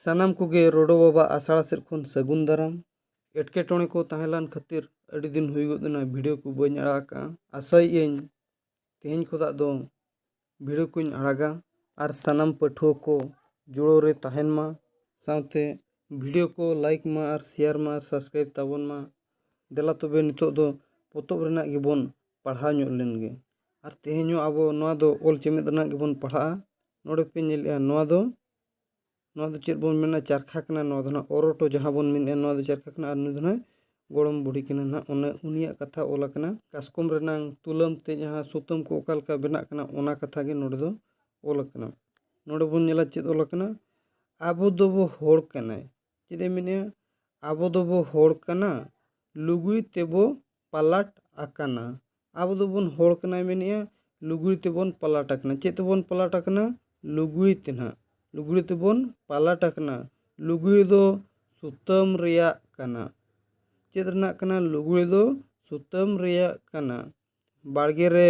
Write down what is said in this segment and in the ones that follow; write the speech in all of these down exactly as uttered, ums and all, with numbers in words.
ᱥᱟᱱᱟᱢ ᱠᱚᱜᱮ ᱨᱚᱰᱚ ᱵᱟᱵᱟ ᱟᱥᱲᱟ ᱥᱮᱫ ᱠᱷᱚᱱ ᱥᱟᱹᱜᱩᱱ ᱫᱟᱨᱟᱢ᱾ ᱮᱴᱠᱮᱴᱚᱬᱮ ᱠᱚ ᱛᱟᱦᱮᱸ ᱞᱮᱱ ᱠᱷᱟᱹᱛᱤᱨ ᱟᱹᱰᱤ ᱫᱤᱱ ᱦᱩᱭ ᱜᱚᱫ ᱮᱱᱟ, ᱵᱷᱤᱰᱤᱭᱳ ᱠᱚ ᱵᱟᱹᱧ ᱟᱲᱟᱜ ᱟᱠᱟᱫᱼᱟ᱾ ᱟᱥᱟᱭᱮᱫ ᱟᱹᱧ ᱛᱮᱦᱮᱧ ᱠᱷᱚᱱᱟᱜ ᱫᱚ ᱵᱷᱤᱰᱤᱭᱳ ᱠᱚᱧ ᱟᱲᱟᱜᱟ᱾ ᱟᱨ ᱥᱟᱱᱟᱢ ᱯᱟᱹᱴᱷᱩᱣᱟᱹ ᱠᱚ ᱡᱩᱲᱟᱹᱣ ᱨᱮ ᱛᱟᱦᱮᱱ ᱢᱟ, ᱥᱟᱶᱛᱮ ᱵᱷᱤᱰᱤᱭᱳ ᱠᱚ ᱞᱟᱭᱤᱠ ᱢᱟ ᱟᱨ ᱥᱮᱭᱟᱨ ᱢᱟ ᱟᱨ ᱥᱟᱵᱥᱠᱨᱟᱭᱤᱵ ᱛᱟᱵᱚᱱ ᱢᱟ᱾ ᱫᱮᱞᱟ ᱛᱚᱵᱮ ᱱᱤᱛᱚᱜ ᱫᱚ ᱯᱚᱛᱚᱵ ᱨᱮᱱᱟᱜ ᱜᱮᱵᱚᱱ ᱯᱟᱲᱦᱟᱣ ᱧᱚᱜ ᱞᱮᱱ ᱜᱮ᱾ ᱟᱨ ᱛᱮᱦᱮᱧ ᱦᱚᱸ ᱟᱵᱚ ᱱᱚᱣᱟ ᱫᱚ ᱚᱞ ᱪᱮᱢᱮᱫ ᱨᱮᱱᱟᱜ ᱜᱮᱵᱚᱱ ᱯᱟᱲᱦᱟᱜᱼᱟ᱾ ᱱᱚᱰᱮ ᱯᱮ ᱧᱮᱞᱮᱜᱼᱟ, ᱱᱚᱣᱟ ᱫᱚ ᱱᱚᱣᱟ ᱫᱚ ᱪᱮᱫ ᱵᱚᱱ ᱢᱮᱱᱟ? ᱪᱟᱨᱠᱷᱟ ᱠᱟᱱᱟ᱾ ᱱᱚᱣᱟ ᱫᱚ ᱱᱟᱦᱟᱜ ᱚᱨᱚᱴᱚ ᱡᱟᱦᱟᱸ ᱵᱚᱱ ᱢᱮᱱᱮᱫᱼᱟ, ᱱᱚᱣᱟ ᱫᱚ ᱪᱟᱨᱠᱷᱟ ᱠᱟᱱᱟ᱾ ᱟᱨ ᱱᱩᱭ ᱫᱚ ᱱᱟᱦᱟᱜ ᱜᱚᱲᱚᱢ ᱵᱩᱰᱷᱤ ᱠᱟᱱᱟ ᱱᱟᱦᱟᱜ᱾ ᱚᱱᱮ ᱩᱱᱤᱭᱟᱜ ᱠᱟᱛᱷᱟ ᱚᱞ ᱟᱠᱟᱱᱟ᱾ ᱠᱟᱥᱠᱚᱢ ᱨᱮᱱᱟᱝ ᱛᱩᱞᱟᱹᱢ ᱛᱮ ᱡᱟᱦᱟᱸ ᱥᱩᱛᱟᱹᱢ ᱠᱚ ᱚᱠᱟ ᱞᱮᱠᱟ ᱵᱮᱱᱟᱜ ᱠᱟᱱᱟ, ᱚᱱᱟ ᱠᱟᱛᱷᱟ ᱜᱮ ᱱᱚᱰᱮ ᱫᱚ ᱚᱞ ᱟᱠᱟᱱᱟ᱾ ᱱᱚᱰᱮ ᱵᱚᱱ ᱧᱮᱞᱟ ᱪᱮᱫ ᱚᱞ ᱟᱠᱟᱱᱟ, ᱟᱵᱚ ᱫᱚᱵᱚ ᱦᱚᱲ ᱠᱟᱱᱟᱭ᱾ ᱪᱮᱫ ᱮ ᱢᱮᱱᱮᱫᱼᱟ? ᱟᱵᱚ ᱫᱚᱵᱚ ᱦᱚᱲ ᱠᱟᱱᱟ, ᱞᱩᱜᱽᱲᱤ ᱛᱮᱵᱚ ᱯᱟᱞᱟᱴ ᱟᱠᱟᱱᱟ᱾ ᱟᱵᱚ ᱫᱚᱵᱚᱱ ᱦᱚᱲ ᱠᱟᱱᱟᱭ ᱢᱮᱱᱮᱫᱼᱟ, ᱞᱩᱜᱽᱲᱤ ᱛᱮᱵᱚᱱ ᱯᱟᱞᱟᱴ ᱟᱠᱟᱱᱟ᱾ ᱪᱮᱫ ᱛᱮᱵᱚᱱ ᱯᱟᱞᱟᱴ ᱟᱠᱟᱱᱟ? ᱞᱩᱜᱽᱲᱤ ᱛᱮ ᱱᱟᱦᱟᱜ᱾ ᱞᱩᱜᱽᱲᱤ ᱛᱮᱵᱚᱱ ᱯᱟᱞᱟᱴ ᱟᱠᱟᱱᱟ᱾ ᱞᱩᱜᱽᱲᱤ ᱫᱚ ᱥᱩᱛᱟᱹᱢ ᱨᱮᱭᱟᱜ ᱠᱟᱱᱟ᱾ ᱪᱮᱫ ᱨᱮᱱᱟᱜ ᱠᱟᱱᱟ? ᱞᱩᱜᱽᱲᱤ ᱫᱚ ᱥᱩᱛᱟᱹᱢ ᱨᱮᱭᱟᱜ ᱠᱟᱱᱟ᱾ ᱵᱟᱲᱜᱮ ᱨᱮ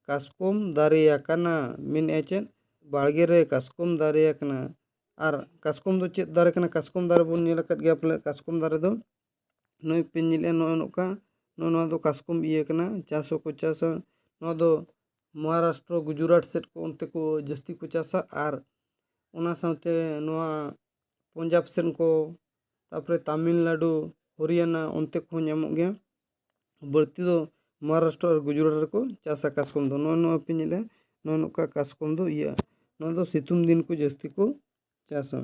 ᱠᱟᱥᱠᱚᱢ ᱫᱟᱨᱮ ᱟᱠᱟᱱᱟ᱾ ᱢᱮᱱᱮᱫᱼᱟ ᱪᱮᱫ? ᱵᱟᱲᱜᱮ ᱨᱮ ᱠᱟᱥᱠᱚᱢ ᱫᱟᱨᱮ ᱟᱠᱟᱱᱟ᱾ ᱟᱨ ᱠᱟᱥᱠᱚᱢ ᱫᱚ ᱪᱮᱫ ᱫᱟᱨᱮ ᱠᱟᱱᱟ? ᱠᱟᱥᱠᱚᱢ ᱫᱟᱨᱮ ᱵᱚᱱ ᱧᱮᱞ ᱟᱠᱟᱫ ᱜᱮᱭᱟ ᱯᱟᱞᱮ᱾ ᱠᱟᱥᱠᱚᱢ ᱫᱟᱨᱮ ᱫᱚ ᱱᱚᱜᱼᱚᱭ ᱯᱮ ᱧᱮᱞᱮᱫᱼᱟ, ᱱᱚᱜᱼᱚ ᱱᱚᱝᱠᱟ, ᱱᱚᱜᱼᱚ ᱱᱚᱣᱟ ᱫᱚ ᱠᱟᱥᱠᱚᱢ ᱤᱭᱟᱹ ᱠᱟᱱᱟ, ᱪᱟᱥ ᱦᱚᱸᱠᱚ ᱪᱟᱥᱟ᱾ ᱱᱚᱣᱟ ᱫᱚ ᱢᱚᱦᱟᱨᱟᱥᱴᱨᱚ, ᱜᱩᱡᱽᱨᱟᱴ ᱥᱮᱫ ᱠᱚ, ᱚᱱᱛᱮ ᱠᱚ ᱡᱟᱹᱥᱛᱤ ᱠᱚ ᱪᱟᱥᱟ᱾ ᱟᱨ ᱚᱱᱟ ᱥᱟᱶᱛᱮ ᱱᱚᱣᱟ ᱯᱚᱧᱡᱟᱵᱽ ᱥᱮᱫ ᱠᱚ, ᱛᱟᱨᱯᱚᱨᱮ ᱛᱟᱢᱤᱞᱱᱟᱲᱩ, ᱦᱚᱨᱤᱭᱟᱱᱟ, ᱚᱱᱛᱮ ᱠᱚᱦᱚᱸ ᱧᱟᱢᱚᱜ ᱜᱮᱭᱟ᱾ ᱵᱟᱹᱲᱛᱤ ᱫᱚ ᱢᱚᱦᱟᱨᱟᱥᱴᱨᱚ ᱟᱨ ᱜᱩᱡᱽᱨᱟᱴ ᱨᱮᱠᱚ ᱪᱟᱥᱟ ᱠᱟᱥᱠᱚᱢ ᱫᱚ᱾ ᱱᱚᱜᱼᱚ ᱱᱚᱣᱟ ᱯᱮ ᱧᱮᱞᱮᱫᱼᱟ, ᱱᱚᱜᱼᱚ ᱱᱚᱝᱠᱟ ᱠᱟᱥᱠᱚᱢ ᱫᱚ ᱤᱭᱟᱹᱜᱼᱟ᱾ ᱱᱚᱣᱟ ᱫᱚ ᱥᱤᱛᱩᱝ ᱫᱤᱱ ᱠᱚ ᱡᱟᱹᱥᱛᱤ ᱠᱚ ᱪᱟᱥᱟ᱾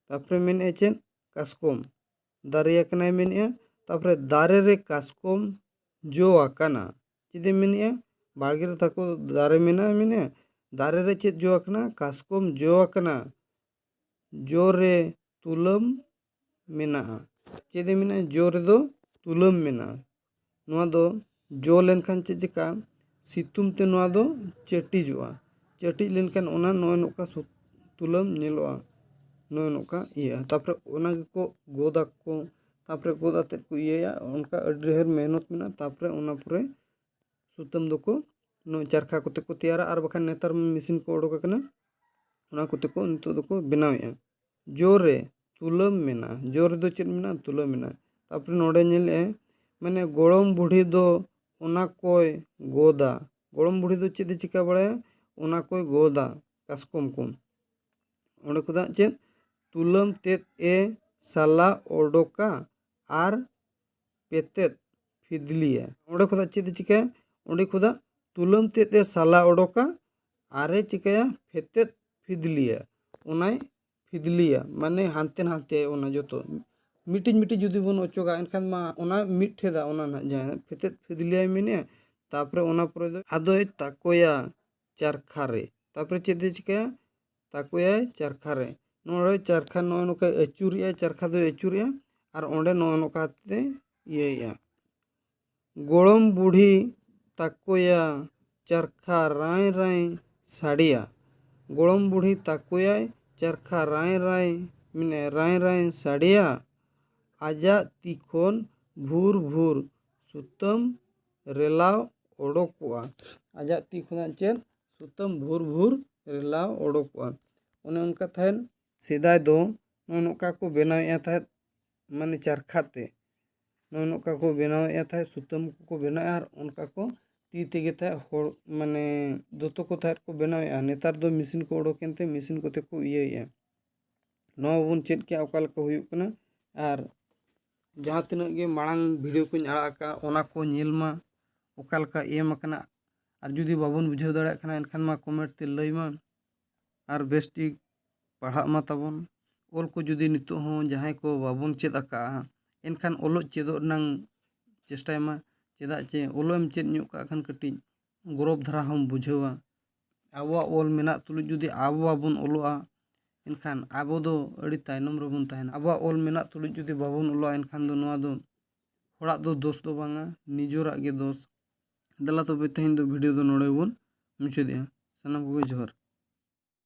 ᱛᱟᱨᱯᱚᱨᱮ ᱢᱮᱱᱮᱫᱼᱟ ᱪᱮᱫ? ᱠᱟᱥᱠᱚᱢ ᱫᱟᱨᱮ ᱟᱠᱟᱱᱟᱭ ᱢᱮᱱᱮᱫᱼᱟ᱾ ᱛᱟᱨᱯᱚᱨᱮ ᱫᱟᱨᱮ ᱨᱮ ᱠᱟᱥᱠᱚᱢ ᱡᱚ ᱟᱠᱟᱱᱟ᱾ ᱪᱮᱫ ᱮ ᱢᱮᱱᱮᱫᱼᱟ? ᱵᱟᱲᱜᱮ ᱨᱮ ᱛᱟᱠᱚ ᱫᱟᱨᱮ ᱢᱮᱱᱟᱜᱼᱟ, ᱢᱮᱱᱮᱫᱼᱟ ᱫᱟᱨᱮ ᱨᱮ ᱪᱮᱫ ᱡᱚ ᱟᱠᱟᱱᱟ? ᱠᱟᱥᱠᱚᱢ ᱡᱚ ᱟᱠᱟᱱᱟ᱾ ᱡᱚ ᱨᱮ ᱛᱩᱞᱟᱹᱢ ᱢᱮᱱᱟᱜᱼᱟ᱾ ᱪᱮᱫ ᱮ ᱢᱮᱱᱟ? ᱡᱚ ᱨᱮᱫᱚ ᱛᱩᱞᱟᱹᱢ ᱢᱮᱱᱟᱜᱼᱟ᱾ ᱱᱚᱣᱟ ᱫᱚ ᱡᱚ ᱞᱮᱱᱠᱷᱟᱱ ᱪᱮᱫ ᱪᱤᱠᱟᱹᱜᱼᱟ? ᱥᱤᱛᱩᱝ ᱛᱮ ᱱᱚᱣᱟ ᱫᱚ ᱪᱟᱹᱴᱤᱡᱚᱜᱼᱟ᱾ ᱪᱟᱹᱴᱤᱡ ᱞᱮᱱᱠᱷᱟᱱ ᱚᱱᱟ ᱱᱚᱜᱼᱚᱭ ᱱᱚᱝᱠᱟ ᱥᱩ-, ᱛᱩᱞᱟᱹᱢ ᱧᱮᱞᱚᱜᱼᱟ, ᱱᱚᱜᱼᱚᱭ ᱱᱚᱝᱠᱟ ᱤᱭᱟᱹᱜᱼᱟ᱾ ᱛᱟᱨᱯᱚᱨᱮ ᱚᱱᱟ ᱜᱮᱠᱚ ᱜᱚᱫᱟᱠᱚ, ᱛᱟᱨᱯᱚᱨᱮ ᱜᱚᱫ ᱟᱛᱮᱫ ᱠᱚ ᱤᱭᱟᱹᱭᱟ᱾ ᱚᱱᱠᱟ ᱟᱹᱰᱤ ᱰᱷᱮᱨ ᱢᱮᱦᱱᱚᱛ ᱢᱮᱱᱟᱜᱼᱟ᱾ ᱛᱟᱨᱯᱚᱨᱮ ᱚᱱᱟ ᱯᱚᱨᱮ ᱥᱩᱛᱟᱹᱢ ᱫᱚᱠᱚ ᱱᱚᱜᱼᱚᱭ ᱪᱟᱨᱠᱷᱟ ᱠᱚᱛᱮ ᱠᱚ ᱛᱮᱭᱟᱨᱟ, ᱟᱨ ᱵᱟᱠᱷᱟᱱ ᱱᱮᱛᱟᱨ ᱢᱟ ᱢᱮᱥᱤᱱ ᱠᱚ ᱚᱰᱚᱠ ᱟᱠᱟᱱᱟ, ᱚᱱᱟ ᱠᱚᱛᱮ ᱠᱚ ᱱᱤᱛᱚᱜ ᱫᱚᱠᱚ ᱵᱮᱱᱟᱣᱮᱫᱼᱟ᱾ ᱡᱳᱨᱮ ᱛᱩᱞᱟᱹᱢ ᱢᱮᱱᱟᱜᱼᱟ᱾ ᱡᱳᱨ ᱨᱮᱫᱚ ᱪᱮᱫ ᱢᱮᱱᱟᱜᱼᱟ? ᱛᱩᱞᱟᱹᱢ ᱢᱮᱱᱟᱜᱼᱟ᱾ ᱛᱟᱨᱯᱚᱨᱮ ᱱᱚᱰᱮ ᱧᱮᱞᱮᱜᱼᱟᱭ, ᱢᱟᱱᱮ ᱜᱚᱲᱚᱢ ᱵᱩᱰᱷᱤ ᱫᱚ ᱚᱱᱟ ᱠᱚᱭ ᱜᱚᱫᱟ᱾ ᱜᱚᱲᱚᱢ ᱵᱩᱰᱷᱤ ᱫᱚ ᱪᱮᱫ ᱮ ᱪᱤᱠᱟ ᱵᱟᱲᱟᱭᱟ? ᱚᱱᱟ ᱠᱚᱭ ᱜᱚᱫᱟ, ᱠᱟᱥᱠᱚᱢ ᱠᱚ᱾ ᱚᱸᱰᱮ ᱠᱷᱚᱱᱟᱜ ᱪᱮᱫ? ᱛᱩᱞᱟᱹᱢ ᱛᱮᱫ ᱮ ᱥᱟᱞᱟ ᱚᱰᱚᱠᱟ ᱟᱨ ᱯᱮᱛᱮᱫ ᱯᱷᱤᱫᱽᱞᱤᱭᱟ᱾ ᱚᱸᱰᱮ ᱠᱷᱚᱱᱟᱜ ᱪᱮᱫ ᱮ ᱪᱤᱠᱟᱹᱭᱟ? ᱚᱸᱰᱮ ᱠᱷᱚᱱᱟᱜ ᱛᱩᱞᱟᱹᱢ ᱛᱮᱫ ᱮ ᱥᱟᱞᱟ ᱚᱰᱚᱠᱟ ᱟᱨ ᱮ ᱪᱤᱠᱟᱹᱭᱟ? ᱯᱷᱮᱛᱮᱫ ᱯᱷᱤᱫᱽᱞᱤᱭᱟ᱾ ᱚᱱᱟᱭ ᱯᱷᱤᱫᱽᱞᱤᱭᱟ, ᱢᱟᱱᱮ ᱦᱟᱱᱛᱮ ᱱᱟᱛᱮ ᱚᱱᱟ ᱡᱚᱛᱚ ᱢᱤᱫᱴᱤᱡ ᱢᱤᱫᱴᱤᱡ ᱡᱩᱫᱤ ᱵᱚᱱ ᱚᱪᱚᱜᱟ, ᱮᱱᱠᱷᱟᱱ ᱢᱟ ᱚᱱᱟ ᱢᱤᱫ ᱴᱷᱮᱫᱟ, ᱚᱱᱟ ᱱᱟᱦᱟᱜ ᱡᱟᱦᱟᱸ ᱯᱷᱮᱛᱮᱫ ᱯᱷᱤᱫᱽᱞᱤᱭᱟᱭ ᱢᱮᱱᱮᱜᱼᱟ᱾ ᱛᱟᱨᱯᱚᱨᱮ ᱚᱱᱟ ᱯᱚᱨᱮ ᱫᱚ ᱟᱫᱚᱭ ᱛᱟᱠᱚᱭᱟ ᱪᱟᱨᱠᱷᱟ ᱨᱮ᱾ ᱛᱟᱨᱯᱚᱨᱮ ᱪᱮᱫ ᱮ ᱪᱤᱠᱟᱹᱭᱟ? ᱛᱟᱠᱚᱭᱟᱭ ᱪᱟᱨᱠᱷᱟ ᱨᱮ᱾ ᱱᱚᱰᱮ ᱪᱟᱨᱠᱷᱟ ᱱᱚᱜᱼᱚᱭ ᱱᱚᱝᱠᱟ ᱟᱹᱪᱩᱨᱮᱜᱼᱟᱭ, ᱪᱟᱨᱠᱷᱟ ᱫᱚᱭ ᱟᱹᱪᱩᱨᱮᱜᱼᱟ ᱟᱨ ᱚᱸᱰᱮ ᱱᱚᱜᱼᱚᱭ ᱱᱚᱝᱠᱟ ᱛᱮ ᱤᱭᱟᱹᱭᱮᱜᱼᱟ᱾ ᱜᱚᱲᱚᱢ ᱵᱩᱲᱦᱤ ᱛᱟᱠᱚᱭᱟ ᱪᱟᱨᱠᱷᱟ ᱨᱟᱭ ᱨᱟᱭ ᱥᱟᱰᱮᱭᱟ᱾ ᱜᱚᱲᱚᱢ ᱵᱩᱲᱦᱤ ᱛᱟᱠᱚᱭᱟᱭ ᱪᱟᱨᱠᱷᱟ ᱨᱟᱭ ᱨᱟᱭ, ᱢᱟᱱᱮ ᱨᱟᱭ ᱨᱟᱭ ᱥᱟᱰᱮᱭᱟ᱾ ᱟᱡᱟᱜ ᱛᱤ ᱠᱷᱚᱱ ᱵᱷᱩᱨ ᱵᱷᱩᱨ ᱥᱩᱛᱟᱹᱢ ᱨᱮᱞᱟᱣ ᱚᱰᱚᱠᱚᱜᱼᱟ᱾ ᱟᱡᱟᱜ ᱛᱤ ᱠᱷᱚᱱᱟᱜ ᱪᱮᱫ? ᱥᱩᱛᱟᱹᱢ ᱵᱷᱩᱨ ᱵᱷᱩᱨ ᱨᱮᱞᱟᱣ ᱚᱰᱚᱠᱚᱜᱼᱟ᱾ ᱚᱱᱮ ᱚᱱᱠᱟ ᱛᱟᱦᱮᱸᱫ ᱥᱮᱫᱟᱭ ᱫᱚ ᱱᱚᱜᱼᱚ ᱱᱚᱝᱠᱟ ᱠᱚ ᱵᱮᱱᱟᱣᱮᱫᱼᱟ ᱛᱟᱦᱮᱸᱫ, ᱢᱟᱱᱮ ᱪᱟᱨᱠᱷᱟ ᱛᱮ᱾ ᱱᱚᱜᱼᱚ ᱱᱚᱝᱠᱟ ᱠᱚ ᱵᱮᱱᱟᱣᱮᱫᱼᱟ ᱛᱟᱦᱮᱸᱫ, ᱥᱩᱛᱟᱹᱢ ᱠᱚᱠᱚ ᱵᱮᱱᱟᱣᱮᱫᱼᱟ ᱟᱨ ᱚᱱᱠᱟ ᱠᱚ ᱛᱤ ᱛᱮᱜᱮ ᱛᱟᱦᱮᱸᱫ ᱦᱚᱲ, ᱢᱟᱱᱮ ᱫᱚᱛᱚ ᱠᱚ ᱛᱟᱦᱮᱸᱫ ᱠᱚ ᱵᱮᱱᱟᱣᱮᱫᱼᱟ᱾ ᱱᱮᱛᱟᱨ ᱫᱚ ᱢᱮᱥᱤᱱ ᱠᱚ ᱚᱰᱚᱠᱮᱱ ᱛᱮ ᱢᱮᱥᱤᱱ ᱠᱚᱛᱮ ᱠᱚ ᱤᱭᱟᱹᱭᱮᱫᱼᱟ᱾ ᱱᱚᱣᱟ ᱵᱚᱱ ᱪᱮᱫ ᱠᱮᱜᱼᱟ ᱚᱠᱟ ᱞᱮᱠᱟ ᱦᱩᱭᱩᱜ ᱠᱟᱱᱟ᱾ ᱟᱨ ᱡᱟᱦᱟᱸ ᱛᱤᱱᱟᱹᱜ ᱜᱮ ᱢᱟᱲᱟᱝ ᱵᱷᱤᱰᱤᱭᱳ ᱠᱚᱧ ᱟᱲᱟᱜ ᱟᱠᱟᱫᱼᱟ, ᱚᱱᱟ ᱠᱚ ᱧᱮᱞ ᱢᱟ, ᱚᱠᱟ ᱞᱮᱠᱟ ᱮᱢ ᱟᱠᱟᱱᱟ᱾ ᱟᱨ ᱡᱩᱫᱤ ᱵᱟᱵᱚᱱ ᱵᱩᱡᱷᱟᱹᱣ ᱫᱟᱲᱮᱭᱟᱜ ᱠᱟᱱᱟ, ᱮᱱᱠᱷᱟᱱ ᱢᱟ ᱠᱚᱢᱮᱱᱴ ᱛᱮ ᱞᱟᱹᱭ ᱢᱟ᱾ ᱟᱨ ᱵᱮᱥ ᱴᱷᱤᱠ ᱯᱟᱲᱦᱟᱜ ᱢᱟ ᱛᱟᱵᱚᱱ᱾ ᱚᱞ ᱠᱚ ᱡᱩᱫᱤ ᱱᱤᱛᱚᱜ ᱦᱚᱸ ᱡᱟᱦᱟᱸᱭ ᱠᱚ ᱵᱟᱵᱚᱱ ᱪᱮᱫ ᱟᱠᱟᱫᱼᱟ, ᱮᱱᱠᱷᱟᱱ ᱚᱞᱚᱜ ᱪᱮᱫᱚᱜ ᱨᱮᱱᱟᱝ ᱪᱮᱥᱴᱟᱭ ᱢᱟ᱾ ᱪᱮᱫᱟᱜ ᱪᱮ ᱚᱞᱚᱜ ᱮᱢ ᱪᱮᱫ ᱧᱚᱜ ᱠᱟᱜ ᱠᱷᱟᱱ ᱠᱟᱹᱴᱤᱡ ᱜᱚᱨᱚᱵᱽ ᱫᱷᱟᱨᱟ ᱦᱚᱸᱢ ᱵᱩᱡᱷᱟᱹᱣᱟ᱾ ᱟᱵᱚᱣᱟᱜ ᱚᱞ ᱢᱮᱱᱟᱜ ᱛᱩᱞᱩᱡ ᱡᱩᱫᱤ ᱟᱵᱚ ᱵᱟᱵᱚᱱ ᱚᱞᱚᱜᱼᱟ, ᱮᱱᱠᱷᱟᱱ ᱟᱵᱚ ᱫᱚ ᱟᱹᱰᱤ ᱛᱟᱭᱱᱚᱢ ᱨᱮᱵᱚᱱ ᱛᱟᱦᱮᱱᱟ᱾ ᱟᱵᱚᱣᱟᱜ ᱚᱞ ᱢᱮᱱᱟᱜ ᱛᱩᱞᱩᱡ ᱡᱩᱫᱤ ᱵᱟᱵᱚᱱ ᱚᱞᱚᱜᱼᱟ, ᱮᱱᱠᱷᱟᱱ ᱫᱚ ᱱᱚᱣᱟ ᱫᱚ ᱦᱚᱲᱟᱜ ᱫᱚ ᱫᱳᱥ ᱫᱚ ᱵᱟᱝᱟ, ᱱᱤᱡᱮᱨᱟᱜ ᱜᱮ ᱫᱳᱥ᱾ ᱫᱮᱞᱟ ᱛᱚᱵᱮ ᱛᱮᱦᱮᱧ ᱫᱚ ᱵᱷᱤᱰᱤᱭᱳ ᱫᱚ ᱱᱚᱰᱮ ᱵᱚᱱ ᱢᱩᱪᱟᱹᱫᱮᱜᱼᱟ᱾ ᱥᱟᱱᱟᱢ ᱠᱚᱜᱮ ᱡᱚᱦᱟᱨ᱾